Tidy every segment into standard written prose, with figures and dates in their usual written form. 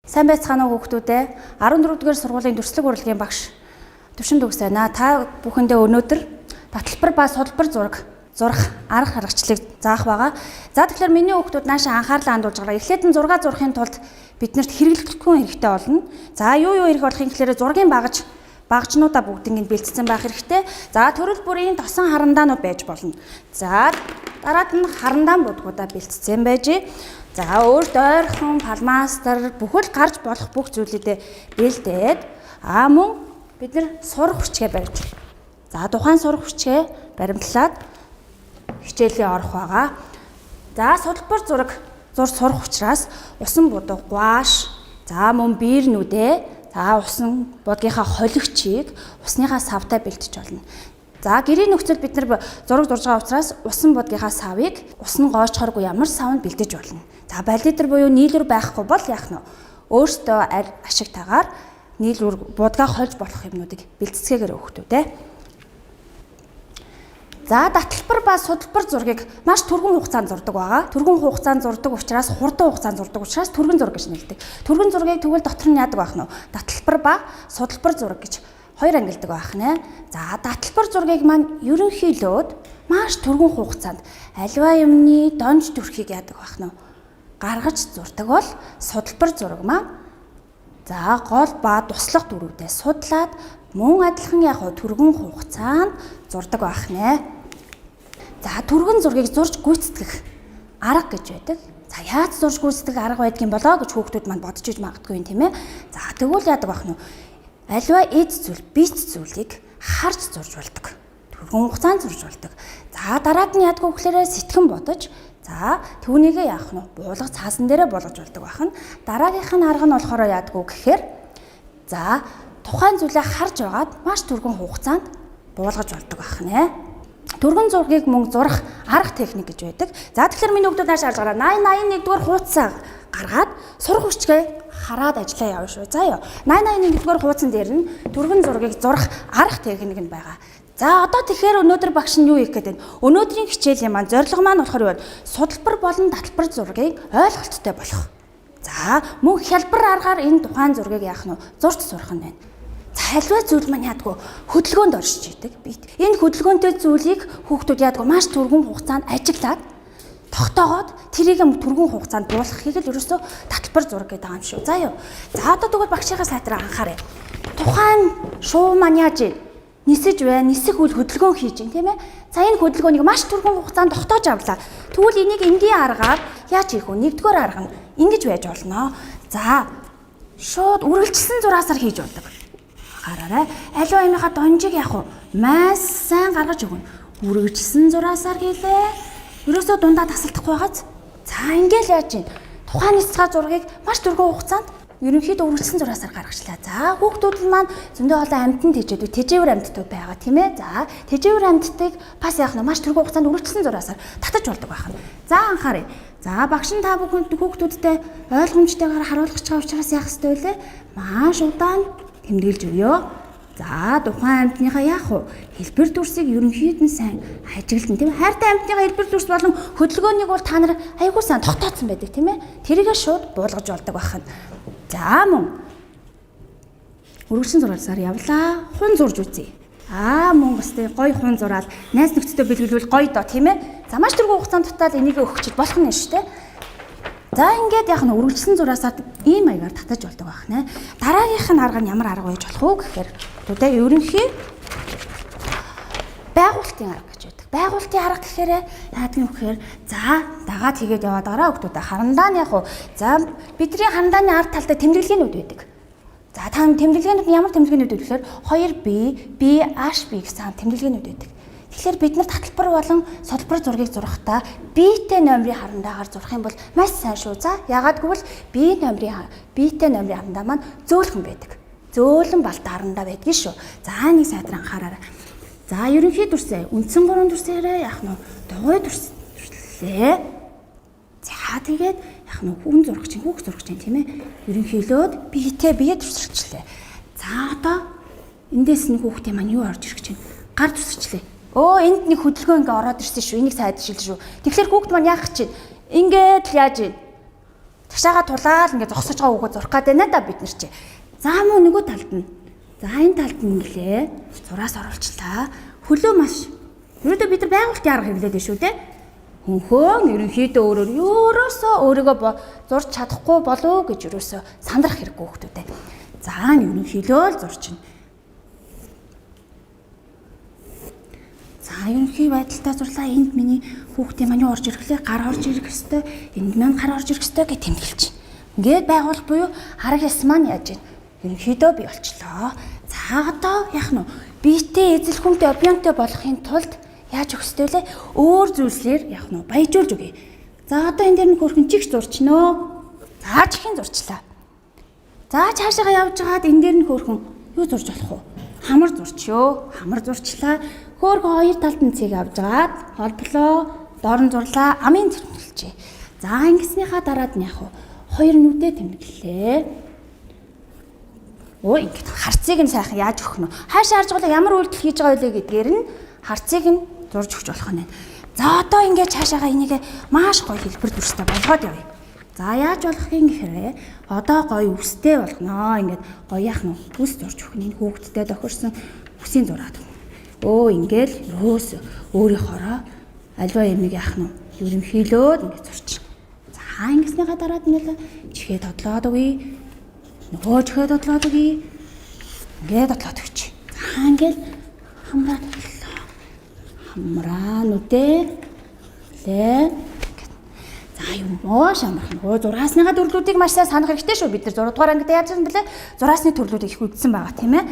Сайн байцгаана уу хүүхдүүд ээ. 14 дугаар сургуулийн дүрслэг урлагийн багш Төвшин Дүгс байна. Та бүхэндээ өнөөдөр таталбар ба судалбар зураг зурах арга харгачлалыг заах байгаа. За, тэгэхээр миний хүүхдүүд наашаа анхаарлаа хандуулж байгаа. Эхлээд нь зураг зурахын тулд биднэрт хэрэглэгдэхүүн хэрэгтэй болно. За, юу юу хэрэг болох юм гэхээр зургийн багаж, багажнуудаа бүгднийг бэлтгэсэн байх хэрэгтэй. За, төрөл бүрийн тосон харандаанууд байж болно. За, дараад нь харандаан будгуудаа бэлтгэсэн байж. За, өөрт ойрхон фломастер, бүхэл гарч болох бүх зүйлүүдээ бэлдээд, мөн бид нар сурах хүчгээ барьж. За, тухайн сурах хүчгээ баримтлаад хичээлээ орох байгаа. За, судалбар зураг зур сурах учраас усан будаг, гуаш, за мөн биернүүдээ, за усан будгийнхаа холигчийг усныхаа савтай бэлтэж болно. За, гэрийн нөхцөл бид нар зураг зурж байгаа учраас усан будгийнхаа савыг усан гоочхоргүй ямар савнд бэлдэж болно. За, балидер буюу нийлүүр байхгүй бол яах нь вэ? Өөртөө ашигтайгаар нийлүүр будгаа хольж болох юмнуудыг бэлтцгээгээр өгөх үү. За, таталбар ба судалбар зургийг маш түргэн хугацаанд зурдаг байгаа. Түргэн хугацаанд зурдаг учраас, хурдан хугацаанд зурдаг учраас түргэн зураг гэж нэрлэдэг. Түргэн зургийг тэгвэл дотор нь яадаг байх нь вэ? Таталбар ба судалбар зураг гэж хоёр ангилдаг байх нэ. За, таталбар зургийг маань ерөнхийлөөд маш түргэн хугацаанд аливаа юмны донж төрхийг яадаг байх нь вэ? Гаргаж зурдаг бол судалбар зураг маань за гол ба туслах дүрүүдээ судлаад мөн адилхан яг түргэн хугацаанд зурдаг байх нэ. За, түргэн зургийг зурж гүйцэтгэх арга гэж байдаг. За, яаж зурж гүйцэтгэх арга байдгийн болоо гэж хүүхдүүд маань бодож иж магадгүй юм, тийм ээ. За, тэгвэл яадаг байх нь вэ? Аливаа эд зүйл, биц зүйлийг харж зурж болдог. Түргэн хугацаанд зурж болдог. За, дараад нь яадаг вэ гэхээр сэтгэн бодож, за түүнийгээ яах нь буулга цаасан дээрээ буулгаж болдог байх нь. Дараагийнх нь арга нь болохоор яадаг вэ гэхээр за тухайн зүйлээ харж байгаад маш түргэн хугацаанд буулгаж болдог байх нэ. Түргэн зургийг мөн зурах арга техник гэж байдаг. За, тэгэхээр миний хүүхдүүд нааш харж байгаа 80 81 дугаар хуудасаа гаргаад сурах хүчгээ хараад ажиллаа явна шүү. За ёо. 80 81 дугаар хуудсан дээр нь түргэн зургийг зурах арга техник нь байгаа. За, одоо тэгэхээр өнөөдөр багш нь юу хийх гээд байна? Өнөөдрийн хичээлийн маань зорилго маань болохоор юу вэ? Судалбар болон таталбар зургийг ойлголттой болох. За, мөн хялбар аргаар энэ тухайн зургийг яах нь вэ? Зурч сурах нь байна. За, аливаа зүйл маань яадгүй хөдөлгөөнд оршиж идэг. Энэ хөдөлгөөнтэй зүйлийг хүүхдүүд яадгүй маш түргэн хугацаанд ажиглаад тогтоогоод тэрийг түргэн хугацаанд буулгахыг л ерөөсөө таталбар зураг гэдэг юм шүү. За ёо. За, одоо тэгвэл багшийнхаа сайтараа анхаарай. Тухайн шувуу маань яаж вэ? Нисэж байна, нисэх үйл хөдөлгөөн хийж байна, тийм ээ. За, энэ хөдөлгөөнийг маш түргэн хугацаанд тогтоож авлаа. Тэгвэл энийг энгийн аргаар яаж хийх вэ? Нэгдүгээр арга нь ингэж байж болно. За, шууд үргэлжилсэн зураасаар хийж болдог. Анхаараарай. Аливаа юмынхаа донжийг яах вэ? Маш сайн гаргаж өгнө. Үргэлжилсэн зураасаар хийлээ. Ерөөсөө дундаа тасалдахгүй байгааз. За, ингээл яаж юм? Тухайн нисцгаа зургийг маш түргэн хугацаанд ерөнхийдөө үргэлжилсэн зураасаар гаргачлаа. За, хүүхдүүд маань зөндөө олон амьтан тэжээдэг, тэжээвэр амьтдууд байгаа, тийм ээ. За, тэжээвэр амьтдыг бас яах нь маш түргэн хугацаанд үргэлжилсэн зураасаар татаж болдог байх нь. За, анхаарай. За, багш нь та бүхэнд хүүхдүүдтэй ойлгомжтойгоор харуулах гэж байгаа учраас яах ёстой вэ? Маш удаан тэмдэглэж өгөө. За, тухайн амьтныхаа яах вэ? Хэлбэр дүрсийг ерөнхийд нь сайн ажиглан, тийм ээ. Хайртай амьтныхаа хэлбэр дүрс болон хөдөлгөөнийг бол та нар аягүй сайн тогтооцсон байдаг, тийм ээ. Тэрийгэ шууд буулгаж болдог байх нь. За, мөн үргэлжлэн зураасаар явлаа. Хун зурж үзье. Мөн бас тийм гоё хун зураал найз нөхдөдөө бэлгэлвэл гоё доо, тийм ээ. За, маш түргэн хугацаанд дутаал энийг өгчөд болох нь шүү дээ. За, ингээд яг нь үргэлжлэн зураасаар ийм маягаар татаж болдог байх нэ. Дараагийнх нь арга нь ямар арга байж болох вэ гэхээр одоо ерөнхий байгуулалтын арга гэж байдаг. Байгуулалтын арга гэхээр яадаг юм гэхээр за дагаад хийгээд яваад байгаа хүүхдүүдээ харандаа нь яг уу за бидний харандааны ард талдаа тэмдэглэгээнүүд байдаг. За, та тэмдэглэгээнүүд нь ямар тэмдэглэгээнүүд вэ гэхээр 2B, B, H, B гэсэн тэмдэглэгээнүүд байдаг. Тэгэхээр бид нар таталбар болон судалбар зургийг зурахдаа B-тэй номерын харандаагаар зурах юм бол маш сайн шүү. За, яагаад гэвэл B номерын B-тэй номерын харандаа маань зөөлхөн байдаг. Зөөлөн балтай харандаа байдгийг шүү. За, нэг сайтраа анхаараарай. За, ерөнхий дүрсээ үндсэн гурван дүрсээрээ яах нь дугуй дүрс дүрслээ. За, тэгээд яах нь хүн зурах чинь, хүүхд зурах чинь, тийм ээ. Ерөнхийлөөд B-тэй бие дүрсэлчлээ. За, одоо эндээс нь хүүхдийн маань юу орж ирэх чинь? Гар дүрсэлчлээ. Өө, энд нэг хөдөлгөөн ингээ ороод ирсэн шүү. Энийг сайдшил шүү. Тэгэхээр хүүхд маань яах чинь? Ингээд л яаж юм? Тагшаага тулаал ингээд зогсож байгаа үгөө зурх гээд байна да бид нар чи. За мөн нөгөө талд нь. За энэ талд нь инглээ. Зураас оруулчлаа. Хөлөө маш. Ерөөдөө бид нар байгуулалтын арга хэрэглээд байна шүү дээ. Хөнхөн ерөнхийдөө өөрөөр ерөөсөө өөрийгөө зурж чадахгүй болов гэж ерөөсөө сандрах хэрэггүй хүүхдүүд ээ. За ерөнхийдөө л зурчихна. За ерөнхий байдалтай зурлаа. Энд миний хүүхдийн маань юу орж ирэх лээ? Гар орж ирэх ёстой. Энд маань гар орж ирэх ёстой гэж тэмдэглэж. Ингээд байгуулах буюу арга ёс маань яаж вэ? Ерөнхийдөө бий болчлоо. За одоо яах нь вэ? Биетэй эзэлхүнтэй объемтой болохын тулд яаж өгөх ёстой вэ? Өөр зүйлсээр яах нь вэ? Баяжуулж өгье. За одоо энэ дээр нь хөрхэн чигч зурчнөө. За чихэн зурчлаа. За цаашаа явж байгаад энэ дээр нь хөрхэн юу зурж болох вэ? Хамар зурчё. Хамар зурчлаа. Хөөрхөн хоёр талд нь цэг авч агаад холболоо, доор нь зурлаа, амын тэмдэглэжээ. За ингэснийхаа дараад нь яах вэ? Хоёр нүдээ тэмдэглэлээ. Өө ингээд харцыг нь сайхан яаж өгөх нь вэ? Хаашаа харж байгаа ямар үйлдэл хийж байгаа вэ гэдгээр нь харцыг нь зурж өгч болох нь. За одоо ингээд цаашаага энийг маш гоё хэлбэр дүрстэй болгоод явъя. За яаж болох юм гэхээр одоо гоё үстэй болгоноо. Ингээд гоё яах нь үс зурж өгөх нь энэ хүүхдтэй тохирсон үсийн зураад. Өө ингээл рөөс өөрийнхоороо альва ямиг яах нь ерөнхийлөөд ингээд зурчих. За ингэснийхаа дараад ингээл чихээ тодлоод өгье. Нөгөө чихээ тодлоод өгье. Ингээд тодлоод өгч. За ингээл хамраа тодлоо. Хамраа нүдээ лээ. За юм маш амархан. Өө зураасныхаа төрлүүдийг маш сайн санах хэрэгтэй шүү. Бид нар 6 дугаар ангид яаж юм бэлээ? Зураасны төрлүүдийг их үзсэн байгаа тийм ээ.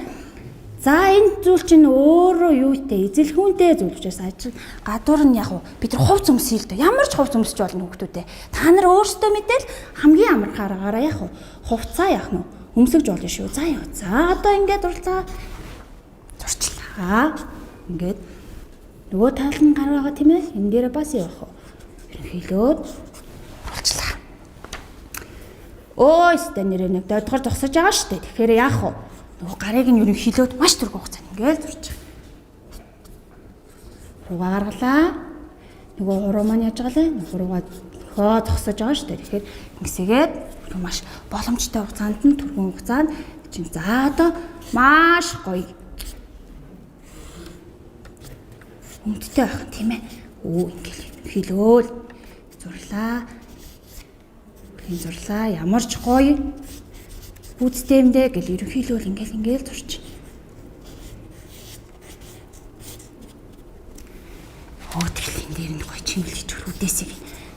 За энэ зүйл чинь өөрөө юу вэ? Эзэлхүүнтэй зүйл учраас ажил гадуур нь яг уу бид нар хувц өмсөе л дээ. Ямар ч хувц өмсөж болно хүүхдүүдээ. Та нар өөрсдөө мэдээл хамгийн амархан аргаараа яг уу хувцаа яах нь өмсөж болно шүү. За яа. За одоо ингээд дурлаа. Зурчлаа. Ингээд нөгөө тал нь гар байгаа тийм ээ. Энэ дээр бас явах уу? Ерөнхийлөөд болчлаа. Өө өстэй нэрээ нэг дойдгор зогсож байгаа шүү дээ. Тэгэхээр яах вэ? Нөгөө гарыг нь ерөнхийлөөд маш түргэн хугацаанд ингээл зурчих. Руугаа гаргалаа. Нөгөө хуруу маань яаж байгаа лээ? Хуруугаа хөө зогсож байгаа шүү дээ. Тэгэхээр ингэсгээд маш боломжтой хугацаанд нь түргэн хугацаанд чинь за одоо маш гоё өмдтэй байх тийм ээ. Өө ингээл хилөөл зурлаа. Хин зурлаа. Ямар ч гоё бүцтэй юм дээ гэл ерөнхийлөөл ингээл ингээл зурч. Өө тэгэл энэ дээр нь гоё чимэглэж хөрүүдээсийг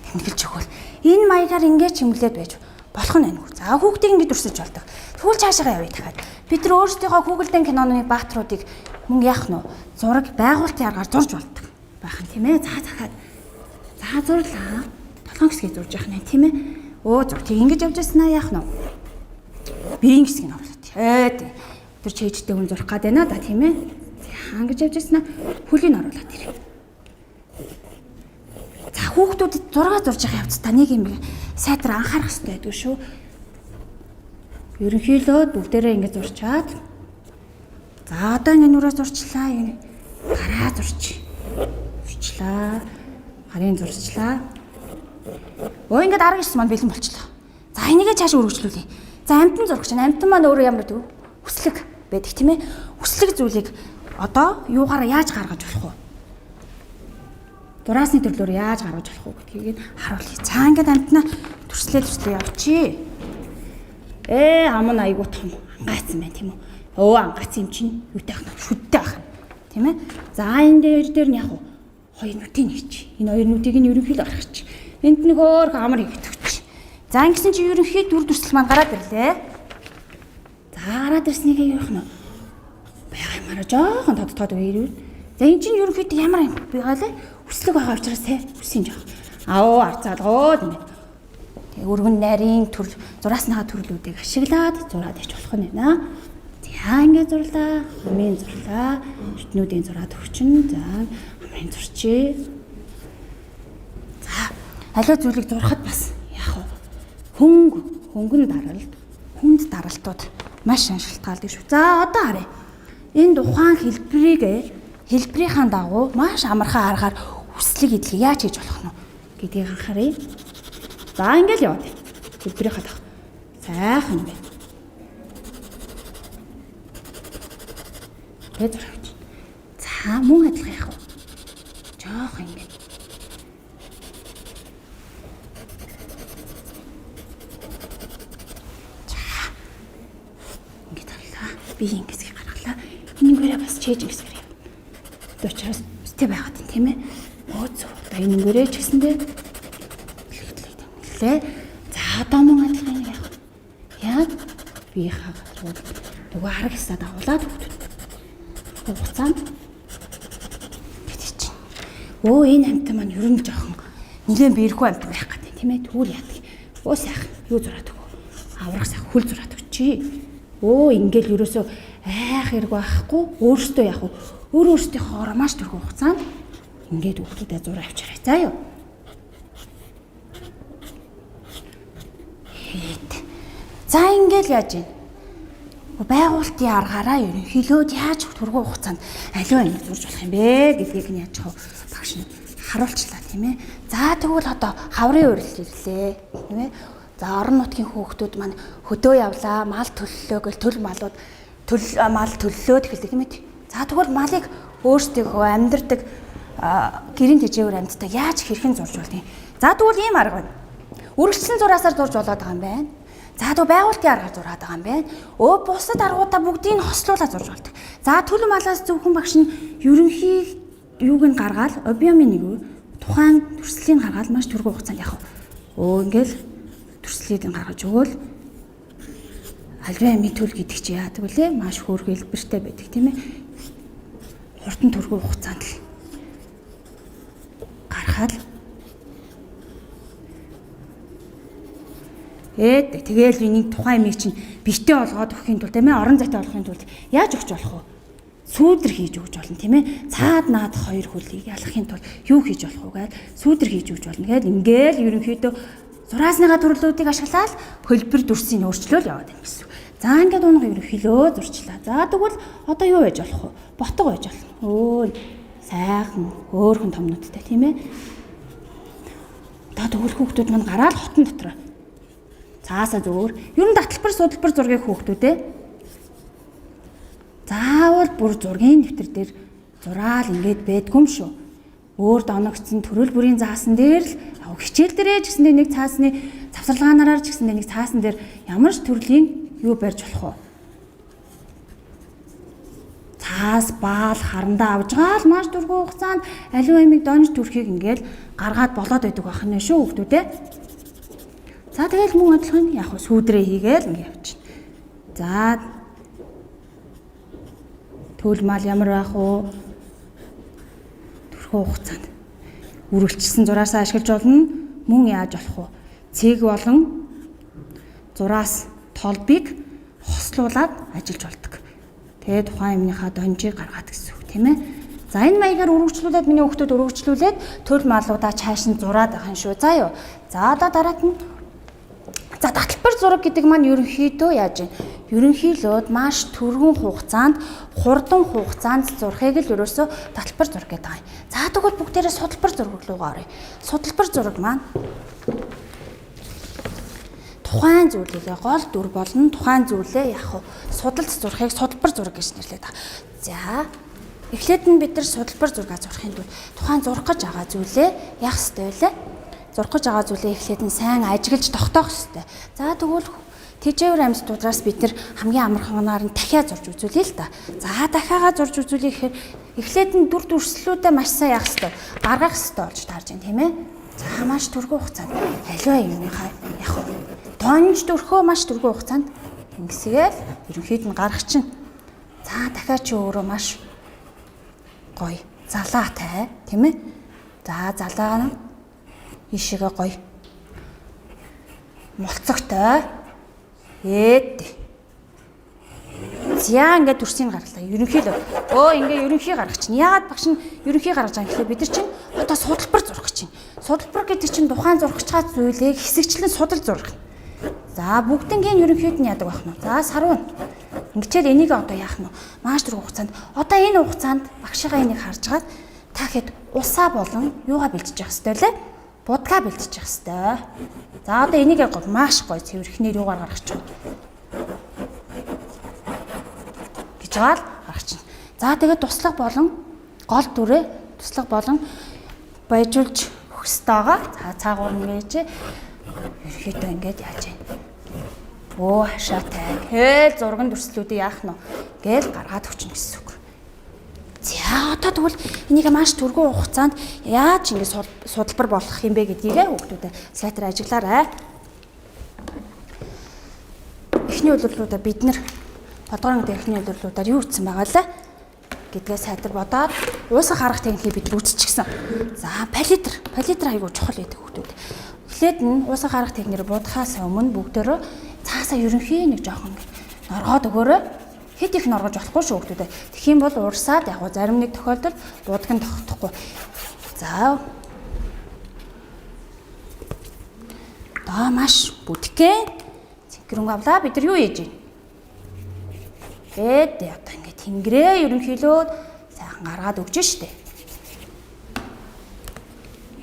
тэмдэглэж өгөөл. Энэ маягаар ингээд чимэглээд байж болох нь байна. За хүүхдийг ингэж үрсэж болдог. Тэгвэл цаашаа явъя дахиад. Бид нар өөрсдийнхөө Google-ийн киноны баатруудыг мөн яах нь вэ? Зураг байгуулалтын аргаар зурж болдог байх нь тийм ээ. За захаад. За зурлаа. Толгойн хэсгийг зурж явах нь тийм ээ. Өө зүг тэг ингэж явж байснаа яах нь вэ? Биеийн хэсгийг оруулаад. Ээ тэр чэйжтэй хүн зурх гад байна да тийм ээ. За ингэж явж байснаа хөлийг оруулаад ирээ. За хүүхдүүдэд зураг зурж байгаа явцдаа нэг юм сайтар анхаарах хэрэгтэй байдаг шүү. Ерөнхийлөө бүгдээрээ ингэж зурчаад. За одоо ингэ нүрээ зурчлаа. Гараа зурч. Зурчлаа. Гарын зурчлаа. Өө ингэж арга ирсэн маань бэлэн болчлоо. За энийгээ цааш өргөжлүүлье. За амтан зурх чинь амтан маань өөрөө ямар гэдэг вэ? Үслэг байдаг тийм ээ. Үслэг зүйлийг одоо юугаараа яаж гаргаж болох вэ? Дураасны төрлөөр яаж гаргаж болох вэ гэдгийг харуулъя. За ингээд амтнаа төрслөө төрслөө явчих. Ам нь айгуу том ангайцсан байна тийм үү? Өө ангайцсан юм чинь юутай байх нь шүдтэй байх нь тийм ээ. За энэ дээр дээр нь яг уу хоёр нүдийг хийчих. Энэ хоёр нүдийг нь ерөнхийдөө гаргачих. Энд нэг өөр амар хийгдэх. За ингэсэн чи ерөнхий дүр төрсөл маань гараад ирлээ. За гараад ирснийг юу их нь байгаа юмараа жоохон тод тод үерүү. За энэ чинь ерөнхийдөө ямар юм байгаа лээ? Үслэг байгаа учраас те үсийн жоох. Ао арцаалгоо гэнэ. Тэгээ өргөн нарийн төр зураасныхаа төрлүүдийг ашиглаад зураад ич болох нь байна. За ингэ зурлаа. Хамгийн зурлаа. Шүтнүүдийн зураад өгчин. За хамгийн зурчээ. За аливаа зүйлийг зурхад бас яах вэ? Хөнгө, хөнгөн даралт, хүнд даралтууд маш шалтгаалдаг шүү. За одоо харъя. Энэ тухайн хэлбэрийг хэлбэрийнхаа дагуу маш амархан аргаар үслэг эдлэг яаж хийж болох нь гэдгийг анхааръя. За ингээл яваад. Хөлбөрийнхаа дах. Сайхан байна. Тэ зураг авч. За мөн адилхан яах вэ? Жоох ингэ. За. Ингээд харлаа. Би ингэсгийг гаргалаа. Энэнгээрээ бас чээж ингэсгээр явна. Одоо учраас үстэй байгаад юм тийм ээ. Өө зөв. Одоо энэнгээрээ ч гэсэндээ тэмдэглээ. За одоо мөн адилхан яах вэ? Яг биеийнхаа газрууд нөгөө арга хисаа дагуулад хүүхдүүд хугацаанд гэдэг чинь. Өө энэ амьтан маань ер нь жоохон нэлээд бэрхүү амьтан байх гэдэг тийм ээ. Тэгвэл яадаг. Өө сайхан юу зураад өгөө. Аврах сайхан хөл зураад өгчий. Өө ингээл ерөөсөө айх хэрэг байхгүй. Өөрөөсөө яах вэ? Өөр өөрсдийнхөө маш түрхүү хугацаанд ингээд хүүхдүүдэд зураа авчираа. За юу. Хэд. За ингээл яаж юм? Байгуулалтын аргаараа ерөнхийлөөд яаж түргүү хугацаанд аливаа юм зурж болох юм бэ гэдгийг нь яаж багш нь харуулчлаа тийм ээ. За тэгвэл одоо хаврын урилал ирлээ тийм ээ. За орон нутгийн хүүхдүүд маань хөдөө явлаа, мал төллөө гэл төл малууд төл мал төллөөд эхэлдэг тийм ээ. За тэгвэл малыг өөрсдийнхөө амьдардаг гэрийн тэжээвэр амьдтай яаж хэрхэн зурж болдгийг. За тэгвэл ийм арга байна. Үргэлжлэн зураасаар зурж болоод байгаа юм байна. За тэгвэл байгуулалтын аргаар зураад байгаа юм байна. Өө бусад аргуудаа бүгдийг нь хослуулаад зурж болдог. За төл малаас зөвхөн багш нь ерөнхий юуг нь гаргаал объемын нэг тухайн төрслийг гаргаал маш түргэн хугацаанд явах. Өө ингээл төрслийг нь гаргаж өгөөл аливаа амийн төл гэдэг чи яадаг вүлээ? Маш хөөрхөн хэлбэртэй байдаг тийм ээ. Хурдан түргэн хугацаанд л гарахад Эд тэгэл энийг тухайн юмыг чинь битээ олгоод өгөхийн тулд тийм ээ орон зайтай олохын тулд яаж өгч болох вэ? Сүүдэр хийж өгч болно тийм ээ. Цаад наад хоёр хөлийг ялахын тулд юу хийж болох вэ гээд сүүдэр хийж өгч болно. Гээд ингээл ерөнхийдөө зураасныхаа төрлүүдийг ашиглаад хөлбөр дүрсийг өөрчлөөл яваад байна гэсэн. За ингээд унга ерөнхийлөө зурчлаа. За тэгвэл одоо юу байж болох вэ? Ботго байж болно. Өө сайхан хөөхөн томнуудтай тийм ээ. Одоо тэгвэл хүүхдүүд мань гараал хотон дотор цаасаа зөвөр. Ер нь таталбар судалбар зургийг хүүхдүүдээ заавал бүр зургийн дэвтэр дээр зураал ингээд байдгүй юм шүү. Өөр доногцсон төрөл бүрийн заасан дээр л хичээл дээрээ ч гэсэндээ нэг цаасны завсарлагаанаараа ч гэсэндээ нэг цаасан дээр ямар ч төрлийн юу барьж болох вэ? Цаас, баал, харандаа авж байгаа л маш дөрвөн хугацаанд аливаа юмыг донж төрхийг ингээл гаргаад болоод байдаг байх нь шүү хүүхдүүдээ. За тэгэл мөн адилхан яг хөө сүүдрээ хийгээл ингэ явчихна. За төл мал ямар байх вэ? Төрхөө хугацаанд үргэлжлсэн зураасаа ашиглаж болно. Мөн яаж болох вэ? Цэг болон зураас толбыг хослуулад ажиллаж болдог. Тэгээ тухайн юмныхаа донжийг гаргаад гэсэн үг тийм ээ. За энэ маягаар үргэлжлүүлээд миний хүүхдүүд үргэлжлүүлээд төл малуудаа чааш нь зураад байх юм шүү. За юу. За одоо дараад нь за таталбар зураг гэдэг маань ерөнхийдөө яаж вэ? Ерөнхийлөөд маш түргэн хугацаанд, хурдан хугацаанд зурхыг л ерөөсөө таталбар зураг гэдэг юм. За тэгвэл бүгдээрээ судалбар зураг руугаа оръё. Судалбар зураг маань тухайн зүйлээ гол дүр болон тухайн зүйлээ яг хуу судалж зурхыг судалбар зураг гэж нэрлэдэг. За эхлээд нь бид нар судалбар зураг зурхын тулд тухайн зурх гэж байгаа зүйлээ яах ёстой вэ? Зурх гэж байгаа зүйлээ эхлээд нь сайн ажиглаж тогтоох ёстой. За тэгвэл тэжээвэр амьтдуудаас бид нар хамгийн амарханаар нь дахиа зурж үзүүлье л да. За дахиагаа зурж үзүүлье гэхээр эхлээд нь дүр дүрслэлүүдээ маш сайн яах ёстой, гаргах ёстой болж таарж байна тийм ээ. За маш түргэн хугацаанд аливаа юмныхаа яг хуу донж дөрхөө маш түргэн хугацаанд ингэсгээл ерөнхийд нь гаргах чинь. За дахиад чи өөрөө маш гоё залаатай тийм ээ. За залаа нь ийшээгээ гоё молцогтой. Ээд. За ингээд дүрсийг гаргалаа. Ерөнхийлөө. Өө ингээ ерөнхий гаргах чинь. Яагаад багш нь ерөнхий гаргаж байгаа юм гэхээр бид нар чинь одоо судалбар зурх чинь. Судалбар гэдэг чинь тухайн зурх гэж байгаа зүйлийг хэсэгчлэн судал зурх. За бүгднгийн ерөнхийд нь яадаг байх нь. За саруу. Ингэчээл энийг одоо яах нь вэ? Маш түргэн хугацаанд. Одоо энэ хугацаанд багшигаа энийг харж хагаад та хэд усаа болон юугаа бэлтжиж явах ёстой лээ? Будгаа бэлтжих хэвээр. За одоо энийг маш гоё цэвэрхнээр юугаар гаргачих вэ? Гэж байгаа л гаргачихна. За тэгээд туслах болон гол дүрээ туслах болон баяжуулж өгөх ёстой байгаа. За цаагуур нь гэж ерөөхдөө ингээд яаж юм. Өө хашаатай. Хэл зурган дүрслүүдийг яах нь гээл гаргаад өгчнө гэсэн үг. За одоо тэгвэл энийг маш түргэн хугацаанд яаж ингэ судалбар болгох юм бэ гэдгийг хүүхдүүдэд сайтар ажиглаарай. Эхний үйлдвэрлэлүүдээ бид нэр 7 дугаар ангийн эхний үйлдвэрлэлүүдээр юу үзсэн байгаа лээ гэдгээ сайтар бодоод уусах арга техникийг бид үзчихсэн. За палитр, палитр айгуу чухал байдаг хүүхдүүд. Эхлээд нь уусах арга техникээр будахаас өмнө бүгдөө цаасаа ерөнхий нэг жоохон норгоод өгөөрэй. Хэд их норгож болохгүй шүү хүүхдүүдээ. Тэгэх юм бол урсаад яг зарим нэг тохиолдолд будаг нь тогтохгүй. За. Доо маш бүдгэн. Цэнхэр өнгө авлаа. Бид нар юу хийж вэ? Гээд одоо ингэ тэнгэрээ ерөнхийлөөд сайхан гаргаад өгч штэ.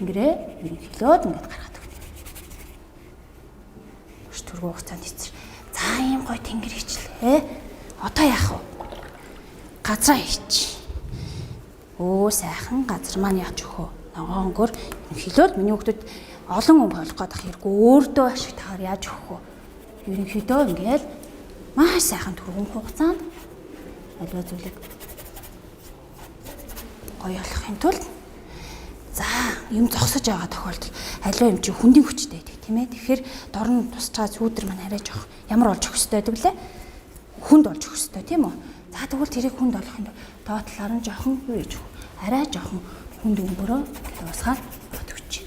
Тэнгэрээ ерөнхийлөөд ингээд гаргаад өгнө. Маш түргэн хугацаанд хийцэр. За ийм гоё тэнгэр хийчлээ. Одоо яах вэ? Газраа хийч. Өө сайхан газар маань яаж өгөх вэ? Ногоон өнгөөр ерөнхийлөөд миний хүүхдүүд олон өнгө холих гээд ах хэрэггүй өөртөө ашиг тахаар яаж өгөх вэ? Ерөнхийдөө ингээл маш сайхан түргэн хугацаанд аливаа зүйлийг гоё болохын тулд за юм зогсож байгаа тохиолдолд аливаа юм чи хүндийн хүчтэй байдаг тийм ээ. Тэгэхээр дор нь тусч байгаа сүүдэр маань арай жоох ямар болж өгөх ёстой байдаг лээ? Хүнд болж өгөх ёстой тийм үү? За тэгвэл тэрийг хүнд болохын тулд доод талаар нь жоохон юу хийж өгөх? Арай жоохон хүнд өнгөрөө ингээд уусгаад өгч.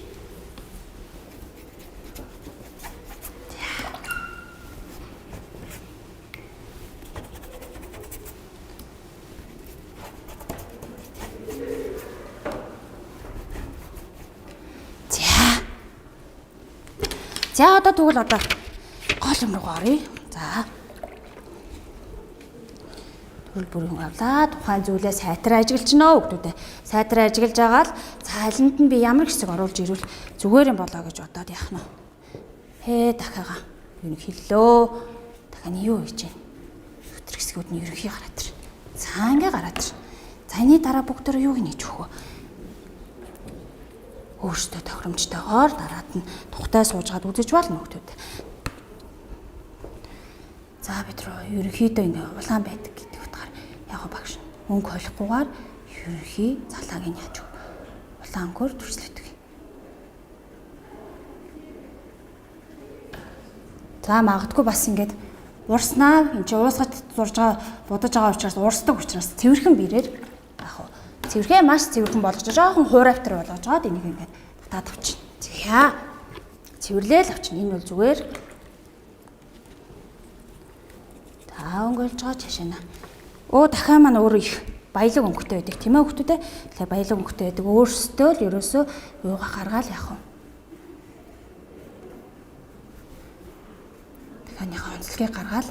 За одоо тэгвэл одоо гол юм руу оръё. За. Төрөл бүрийн авлаа. Тухайн зүйлээ сайтар ажиглаж нөө хүүхдүүдээ. Сайтар ажиглаж байгаа л за алинд нь би ямар хэсэг оруулж ирвэл зүгээр юм болоо гэж бодоод яах нь вэ? Хээ дахиагаа ерөнхийлөө. Дахиад нь юу хийж вэ? Өтөр хэсгүүд нь ерөнхий гараад ир. За ингээ гараад ир. За энэний дараа бүгдөө юуг нээж өгөх вэ? Өөртөө тохиромжтойгоор дараад нь тухтай суужгаад үзэж болно хүүхдүүд. За бид рүү ерөнхийдөө ингээ улаан байдаг гэдэг утгаар яг багш өнгө холихгүйгээр ерөнхий залааг нь яаж улаан өнгөөр төрслөдөг. За магадгүй бас ингээд урснаа энэ чи уусгаж зурж байгаа будаж байгаа учраас урсдаг учраас цэвэрхэн бирээр яг цэвэрхээ маш цэвэрхэн болгож жоохон хуурайвтар болгож жоод энийг ингээд татаад авчихна. За. Цэвэрлээл авчихна. Энэ бол зүгээр. Та өнгөлж байгаа чашаана. Өө дахиад маань өөрөө их баялаг өнгөтэй байдаг тийм ээ хүүхдүүд ээ. Тэгэхээр баялаг өнгөтэй байдаг. Өөрсдөө л ерөөсөө юугаа гаргаал явах юм. Дахиадныхаа онцлогийг гаргаал.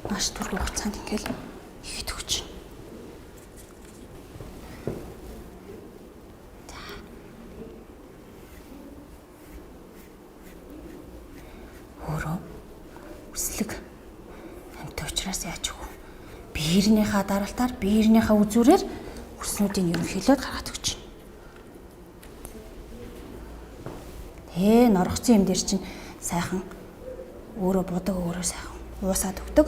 Маш түргэн хугацаанд ингээл ихэд өгч. За. Өөрөө үслэг амт учраас яаж өгөх вэ? Биернийхаа даралтаар, биернийхаа үзүүрээр үснүүдийг ерөнхийлөөд гаргаад өгч. Тэ норгоцсон юм дээр чинь сайхан өөрөө будаг өөрөө сайхан уусаад өгдөг.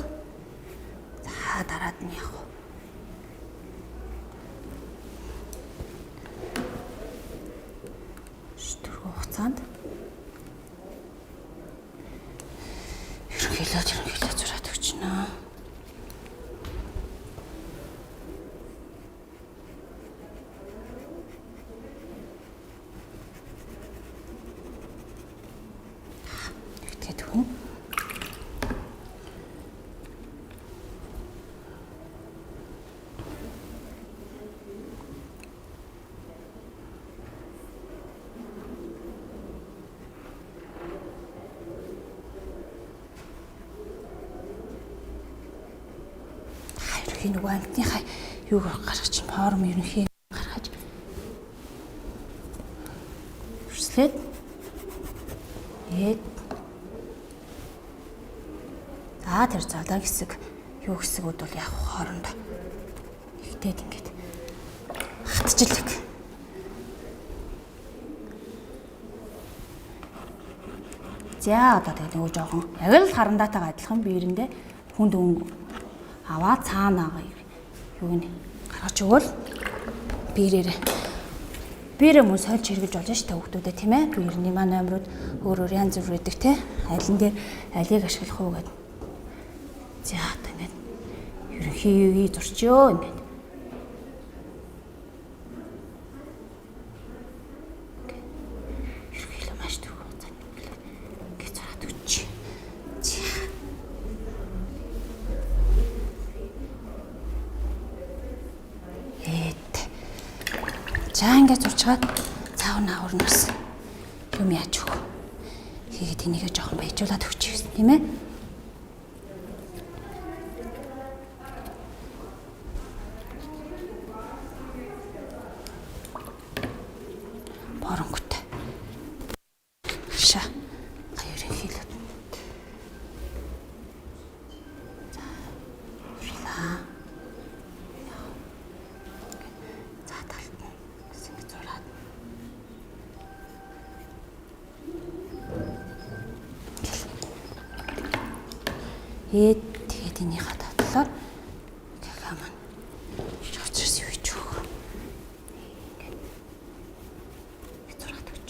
За дараад нь явах уу? Түргэн хугацаанд ерөнхийлөө зураад өгчнө. Тэгээд хүн ерөнхий нөгөө амьтныхаа Юуг гаргаж чинь форм ерөнхий гаргаж дүрслээд ээд за тэр золоо хэсэг юу хэсгүүд бол яг хооронд нэгтээд ингээд хатчихлаг. За одоо тэгээ нөгөө жоохон яг л харандаатайгаа адилхан биерэндээ хүнд өнгө аваад цаанаага юуг нь гаргаж өгвөл биерээ мөн сольж хэрглэж болж шүү дээ хүүхдүүдээ тийм ээ. Биерний маань номерууд өөр өөр янз бүр байдаг те. Алин дээр алийг ашиглах уу гэдэг. За одоо ингээд ерөнхий юуг зурчөө ингээд. Ерөнхийдөө маш түрүү хугацаанд ингээд зураад өгч. За. Эт. За ингээд зурчгаад цаав наагур нь бас юм яаж өгөх. Хийгээд энийгээ жоохон баяжуулаад өгч гэсэн тийм ээ. Боронготой. Ша. Ерөнхийлөө. За. Урлаа. За талд нь бас ингэ зураад. Ээд тэгээд энийхээ татлаар какао маань чавчирс юу хийж өгөх. Ингээд зураад өгч.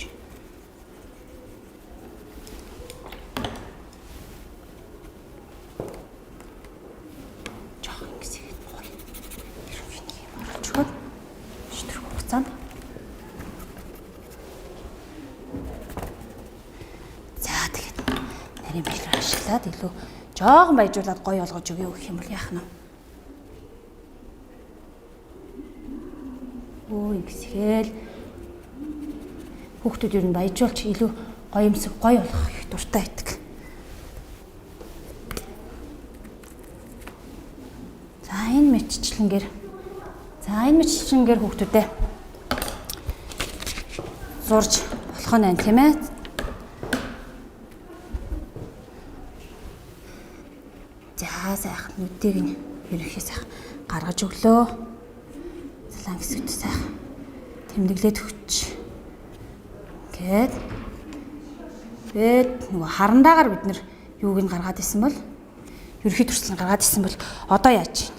Жоох ингэс ихэд гоё. Ерөнхий нэг юм оруулж өгөөд шүтрэх хугацаанд. За тэгээд нарийн бэлэр ашиглаад илүү жоохон баяжуулаад гоё олгож өгье гэх юм бол яах нь вэ? Өө ингэсгээл хүүхдүүд ер нь баяжуулч илүү гоё юмсаг гоё болгох их дуртай байдаг. За энэ мэтчлэнгээр хүүхдүүдээ зурж болох нь байна тийм ээ. За сайхан нүдийг нь ерөнхий сайхан гаргаж өглөө. Залаан хэсэгт сайхан тэмдэглээд өгч. Ингээд тэгээд нөгөө харандаагаар бид нэр юуг нь гаргаад исэн бол ерөнхий төрслийг гаргаад исэн бол одоо яаж юм?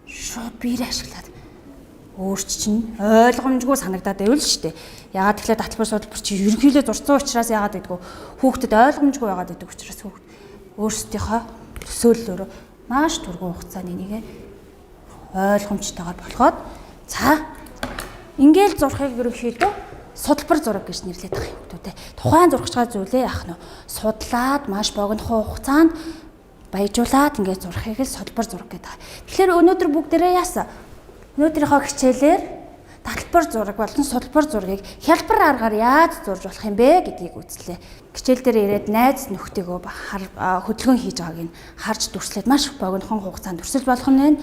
Шууд биерээ ашиглаад өөрч чинь ойлгомжгүй санагдаад байвал шүү дээ. Ягаад тэгэхээр таталбар судалбар чи ерөнхийлөө зурцсан учраас яагаад гэдгүү хүүхдэд ойлгомжгүй байгаад байдаг учраас хүүхд өөрсдийнхөө төсөөллөөрөө маш түргэн хугацаанд энийг ойлгомжтойгоор болоход за ингээл зурхыг ерөнхийдөө судалбар зураг гэж нэрлэдэг байгаа юм хүүхдүүдээ. Тухайн зурх гэж байгаа зүйлээ яах нь судлаад маш богино хугацаанд баяжуулаад ингээд зурхыг л судалбар зураг гэдэг. Тэгэхээр өнөөдөр бүгдээрээ яасан? Өнөөдрийнхөө хичээлээр таталбар зураг болон судалбар зургийг хялбар аргаар яаж зурж болох юм бэ гэдгийг үзлээ. Хичээл дээр ирээд найз нөхдөйгөө хөдөлгөөн хийж байгааг нь харж дүрслээд маш богинохон хугацаанд дүрсэл болох нь байна.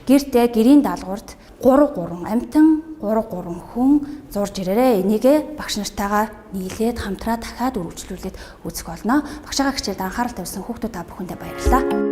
Гэртээ гэрийн даалгаварт 3 3 амьтан 3 3 хүн зурж ирээрээ. Энийгээ багш нартайгаа нийлээд хамтраа дахиад үргэлжлүүлээд үзэх болно. Багшаагаа хичээлд анхаарал тавьсан хүүхдүүд та бүхэндээ баярлалаа.